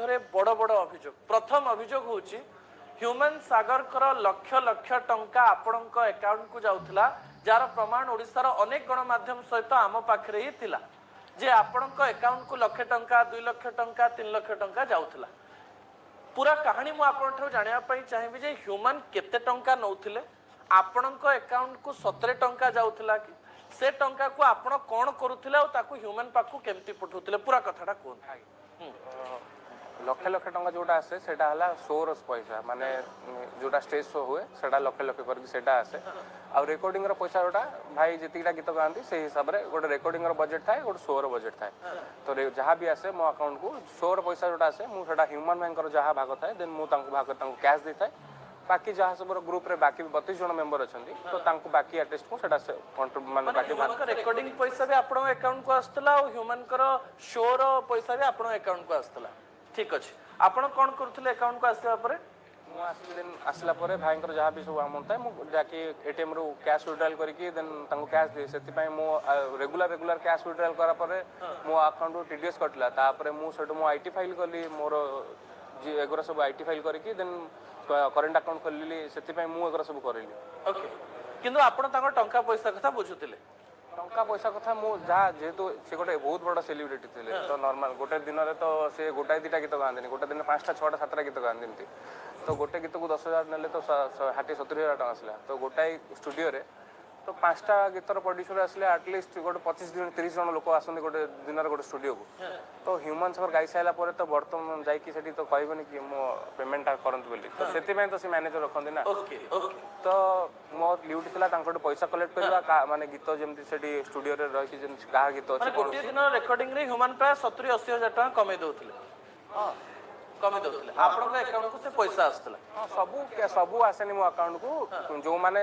ବିରୁଦ୍ଧରେ ବଡ଼ ବଡ଼ ଅଭିଯୋଗ। ପ୍ରଥମ ଅଭିଯୋଗ ହେଉଛି, ହ୍ୟୁମାନ ସାଗରଙ୍କର ଲକ୍ଷ ଲକ୍ଷ ଟଙ୍କା ଆପଣଙ୍କ ଆକାଉଣ୍ଟକୁ ଯାଉଥିଲା, ଯାହାର ପ୍ରମାଣ ଓଡ଼ିଶାର ଅନେକ ଗଣମାଧ୍ୟମ ସହିତ ଆମ ପାଖରେ ହିଁ ଥିଲା ଯେ ଆପଣଙ୍କ ଆକାଉଣ୍ଟକୁ ଲକ୍ଷେ ଟଙ୍କା, 2 ଲକ୍ଷ ଟଙ୍କା, 3 ଲକ୍ଷ ଟଙ୍କା ଯାଉଥିଲା। ପୁରା କାହାଣୀ ମୁଁ ଆପଣଙ୍କ ଠାରୁ ଜାଣିବା ପାଇଁ ଚାହିଁବି ଯେ ହ୍ୟୁମାନ କେତେ ଟଙ୍କା ନଉଥିଲେ, ଆପଣଙ୍କ ଆକାଉଣ୍ଟକୁ ସତରେ ଟଙ୍କା ଯାଉଥିଲା କି, ସେ ଟଙ୍କାକୁ ଆପଣ କ'ଣ କରୁଥିଲେ ଆଉ ତାକୁ ହ୍ୟୁମାନ ପାଖକୁ କେମିତି ପଠଉଥିଲେ? ପୁରା କଥାଟା କୁହନ୍ତୁ। ଲକ୍ଷ ଲକ୍ଷ ଟଙ୍କା ଯୋଉଟା ଆସେ, ସେଇଟା ହେଲା ଶୋର ପଇସା। ମାନେ ଯୋଉଟା ଷ୍ଟେଜ ଶୋ ହୁଏ, ସେଇଟା ଲକ୍ଷ ଲକ୍ଷ କରିକି ସେଇଟା ଆସେ। ଆଉ ରେକର୍ଡିଂର ପଇସା ଯୋଉଟା, ଭାଇ ଯେତିକିଟା ଗୀତ ଗାଆନ୍ତି, ସେଇ ହିସାବରେ ଗୋଟେ ରେକର୍ଡିଂର ବଜେଟ୍ ଥାଏ, ଗୋଟେ ଶୋର ବଜେଟ୍ ଥାଏ। ତ ଯାହା ବି ଆସେ ମୋ ଆକାଉଣ୍ଟକୁ, ଶୋର ପଇସା ଯୋଉଟା ଆସେ, ମୁଁ ସେଇଟା ହ୍ୟୁମାନ ଭାଇଙ୍କର ଯାହା ଭାଗ ଥାଏ, ଦେନ୍ ମୁଁ ତାଙ୍କୁ ଭାଗ ତାଙ୍କୁ କ୍ୟାସ୍ ଦେଇଥାଏ। ବାକି ଯାହା ସବୁର ଗ୍ରୁପରେ ବାକି 32 ଜଣ ମେମ୍ବର ଅଛନ୍ତି, ତ ତାଙ୍କୁ ବାକି ଆର୍ଟିଷ୍ଟକୁ ସେଇଟା ମାନେ ମାନେ ବାକି ଭାଗ। ହ୍ୟୁମାନଙ୍କର ରେକର୍ଡିଂ ପଇସା ବି ଆପଣଙ୍କ ଆକାଉଣ୍ଟକୁ ଆସୁଥିଲା ଆଉ ହ୍ୟୁମାନଙ୍କର ଶୋର ପଇସା ବି ଆପଣଙ୍କ ଆକାଉଣ୍ଟକୁ ଆସୁଥିଲା। ଠିକ ଅଛି। ଆପଣ କ'ଣ କରୁଥିଲେ ଆକାଉଣ୍ଟକୁ ଆସିବା ପରେ? ମୁଁ ଆସିଲି, ଦେନ୍ ଆସିଲା ପରେ ଭାଇଙ୍କର ଯାହା ବି ସବୁ ଆମାଉଣ୍ଟ ଥାଏ, ମୁଁ ଯାକି ଏଟିଏମ୍ରୁ କ୍ୟାସ୍ ୱିଡ୍ରାଲ୍ କରିକି ଦେନ୍ ତାଙ୍କୁ କ୍ୟାସ୍ ଦିଏ। ସେଥିପାଇଁ ମୁଁ ରେଗୁଲାର ରେଗୁଲାର କ୍ୟାସ୍ ୱିଡ୍ରାଲ୍ କଲା ପରେ ମୋ ଆକାଉଣ୍ଟରୁ ଟିଡିଏସ୍ କଟିଲା। ତାପରେ ମୁଁ ସେଠୁ ମୁଁ IT file କଲି ମୋର, ଏଗୁଡ଼ା ସବୁ IT file କରିକି ଦେନ୍ କରେଣ୍ଟ ଆକାଉଣ୍ଟ ଖୋଲିଲି। ସେଥିପାଇଁ ମୁଁ ଏଗୁଡ଼ା ସବୁ କରିଲି। ଓକେ, କିନ୍ତୁ ଆପଣ ତାଙ୍କ ଟଙ୍କା ପଇସା କଥା ବୁଝୁଥିଲେ? ଟଙ୍କା ପଇସା କଥା ମୁଁ ଯାହା, ଯେହେତୁ ସେ ଗୋଟେ ବହୁତ ବଡ଼ ସେଲିବ୍ରିଟି ଥିଲେ, ତ ନର୍ମାଲ ଗୋଟେ ଦିନରେ ତ ସେ ଗୋଟାଏ ଦିଟା ଗୀତ ଗାଆନ୍ତିନି, ଗୋଟେ ଦିନ ପାଞ୍ଚଟା, ଛଅଟା, ସାତଟା ଗୀତ ଗାଆନ୍ତି ଏମିତି। ତ ଗୋଟେ ଗୀତକୁ 10,000 ନେଲେ ତ 60-70 ହଜାର ଟଙ୍କା ଆସିଲା। ତ ଗୋଟାଏ ଷ୍ଟୁଡ଼ିଓରେ ତ ପାଞ୍ଚଟା ଗୀତର ପ୍ରଡ୍ୟୁସର ଆସିଲେ ଆଟଲିଷ୍ଟ ଗୋଟେ 25 ଜଣ, 30 ଜଣ ଲୋକ ଆସନ୍ତି ଗୋଟେ ଦିନରେ ଗୋଟେ ଷ୍ଟୁଡ଼ିଓକୁ। ତ ହ୍ୟୁମାନ ସାଗର ଗାଇ ସାରିଲା ପରେ ତ ବର୍ତ୍ତମାନ ଯାଇକି ସେଠି ତ କହିବନି କି ମୋ ପେମେଣ୍ଟଟା କରନ୍ତୁ ବୋଲି। ତ ସେଥିପାଇଁ ତ ସେ ମ୍ୟାନେଜର ରଖନ୍ତି ନା। ଓକେ ଓକେ ତ ମୋ ଡ୍ୟୁଟି ଥିଲା ତାଙ୍କଠୁ ପଇସା କଲେକ୍ଟ କରିବା, ମାନେ ଗୀତ ଯେମିତି ସେଠି ଷ୍ଟୁଡ଼ିଓରେ ରହିକି ଯେମିତି କାହା ଗୀତ ଅଛି ମାନେ କ'ଣ। ଗୋଟିଏ ଦିନ ରେକର୍ଡିଂ ରେ ହ୍ୟୁମାନ ପ୍ରାୟ 70-80 ହଜାର ଟଙ୍କା କମେଇ ଦଉଥିଲେ? ହଁ। କମେଇ ଦଉଥିଲେ। ଆପଣଙ୍କ ଆକାଉଣ୍ଟକୁ ସେ ପଇସା ଆସୁଥିଲା? ହଁ, ସବୁ ସବୁ ଆସେନି ମୋ ଆକାଉଣ୍ଟକୁ, ଯୋଉମାନେ